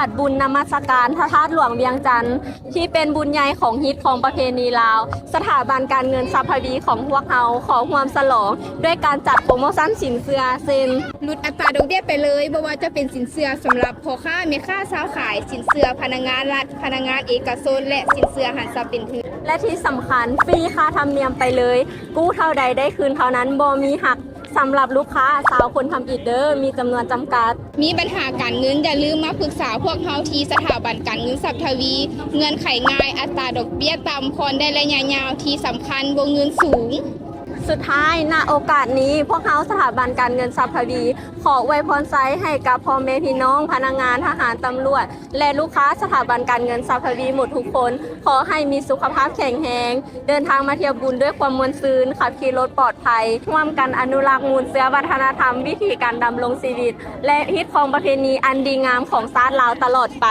ຈັດບຸນນະມັດສະການພະທາດຫຼວງວຽງຈັນ ທີ່ເປັນບຸນໃຫຍ່ຂອງຮີດຄອງປະເພນີລາວ. ສະຖາບັນການເງິນຊັບທະວີຂອງພວກເຮົາຂໍຮ່ວມສະຫຼອງດ້ວຍການຈັດໂປໂມຊັນສິນເຊື່ອ ເຊັ່ນ ຫຼຸດອັດຕາດອກເບ້ຍໄປເລີຍ, ບໍ່ວ່າຈະເປັນສິນເຊື່ອສຳລັບພໍ່ຄ້າແມ່ຄ້າຊາວຂາຍ, ສິນເຊື່ອພະນັກງານລັດ, ພະນັກງານເອກະຊົນ ແລະ ສິນເຊື່ອຫັນສະເປັນທຶນ. ແລະທີ່ສຳຄັນ, ຟຣີຄ່າທຳນຽມໄປເລີຍ, ກູ້ເທົ່າໃດໄດ້ຄືນເທົ່ານັ້ນ, ບໍ່ມີຫັກ. ສຳລັບລູກຄ້າຊາວຄົນທຳອິດເດີ ມີຈຳນວນຈຳກັດ. ມີບັນຫາການເງິນ ຢ່າລືມມາປຶກສາພວກເຮົາທີ່ສະຖາບັນການເງິນຊັບທະວີ. ເງື່ອນໄຂງ່າຍ, ອັດຕາດອກເບ້ຍຕ່ຳ, ຜ່ອນໄດ້ໄລຍະຍາວ, ທີ່ສຳຄັນ ວົງເງິນສູງ. ສຸດທ້າຍ, ນະໂອກາດນີ້, ພວກເຮົາສະຖາບັນການເງິນຊັບທະວີ ຂໍອວຍພອນໄຊໃຫ້ກັບພໍ່ແມ່ພີ່ນ້ອງ, ພະນັກງານ, ທະຫານ, ຕຳຫຼວດ ແລະ ລູກຄ້າສະຖາບັນການເງິນຊັບທະວີໝົດທຸກຄົນ. ຂໍໃຫ້ມີສຸຂະພາບແຂງແຮງ, ເດີນທາງມາທ່ຽວບຸນດ້ວຍຄວາມມ່ວນຊື່ນ, ຂັບຂີ່ລົດປອດໄພ, ຮ່ວມກັນອະນຸລັກມູນເຊື້ອວັດທະນະທຳ, ວິຖີການດຳລົງຊີວິດ ແລະ ຮີດຄອງປະເພນີອັນດີງາມຂອງຊາດລາວຕະຫຼອດໄປ.